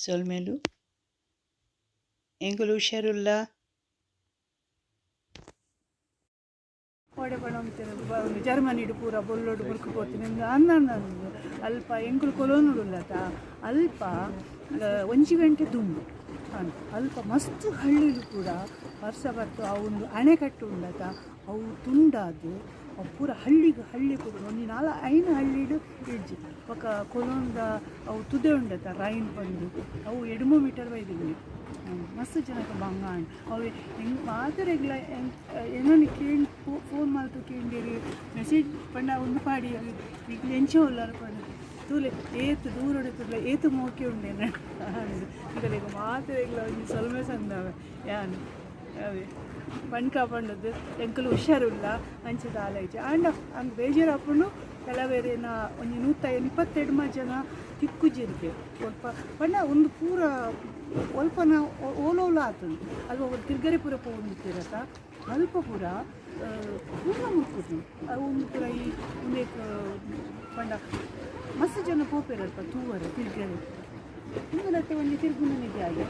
ಸೊಲ್ಮೆಲು. ಎಂಕುಲು ಹುಷಾರುಲ್ಲ. ಕೋಡೆ ಪಣೊಂತಿರು ಜರ್ಮನಿಡ್ ಪೂರ ಬೊಲ್ಲೊಡು ಬುರ್ಕು ಪೋತಿನ ಅಂದಂದು ಅಲ್ಪ ಎಂಕುಲು ಕೊಲೋನುಡುಲ್ಲತ ಅಲ್ಪ ಒಂಜಿ ಗಂಟೆ ದುಂಬು ಅಲ್ಪ ಮಸ್ತ್ ಹಳ್ಳಿಲು ಕೂಡ ವರ್ಷ ಬತ್ತು ಆ ಒಂದು ಅಣೆಕಟ್ಟು ಉಂಡತ ಅವು ತುಂಡಾದ್ ಅವು ಪೂರ ಹಳ್ಳಿಗೆ ಹಳ್ಳಿ ಪೂರ ಒಂಜಿ ನಾಲ್ ಐನ್ ಹಳ್ಳಿಡು ಇಜ್ಜಿ. ಬೊಕ ಕೊಲೊಂದ ಅವು ತುದೆ ಉಂಡತ ರೈನ್ ಬಂದು ಅವು ಎಡ್ಮ ಮೀಟರ್ ಬೈದಿನಿ. ಮಸ್ತ್ ಜನಕ ಬಂಗಾಂಡ್ ಅವು ಎಂಕ್ ಮಾತೆರೆಗ್ಲ ಎನನ್ ಕೇಂಡ್ ಫೋನ್ ಮಲ್ತ್ ಕೇಂಡಿರಿ ಮೆಸೇಜ್ ಪಂಡ ಒಂದು ಪಾಡಿ ನಿಕ್ಲ್ ಎಂಚ ಉಲ್ಲರ್ ಪಂಡ ತೂಲೆ ಏತ್ ದೂರಡು ತೂಲೆ ಏತ್ ಮೋಕೆ ಉಂಡೆ ನಿಕಲೆಗ್ ಮಾತೆರೆಗ್ಲ ಒಂಜಿ ಸೊಲ್ಮೆ ಸಂದಾವೆ ಯಾನ್ ಅವೇ ಪಂಕ ಪಂಡದ್ದು ಎಂಕುಲು ಹುಷಾರುಲ್ಲ ಅಂಚ ದಾಲ ಇಜ್ಜಿ. ಆಂಡ ಅಂದ್ ಬೇಜಾರಾಪುಂಡು ಕೆಲವೇರೇನ ಒಂಜಿ 128 ಜನ ತಿಕ್ಕುಜಿರ್ಗೆ ಒಲ್ಪ ಪಂಡ ಒಂದು ಪೂರ ಒಲ್ಪನ ಓಲೋಲ ಆತುಂಡು ಅಲ್ಪ ತಿರ್ಗರೆ ಪೂರ ಪೋವೊಂದಿತ್ತಿರತ ಅಲ್ಪ ಪೂರ ಪೂರ ಮುಕ್ಕುದು ಅವು ಒಂದು ಪೂರ ಈ ಉಂದೆಕ್ ಪಂಡ ಮಸ್ತ್ ಜನ ಪೋಪೆರ್ ಅಲ್ಪ ತೂವರೆ ತಿರ್ಗರೆ. ಉಂದು ಒಂಜಿ ತಿರ್ಗುನ ಜಾಗೆ.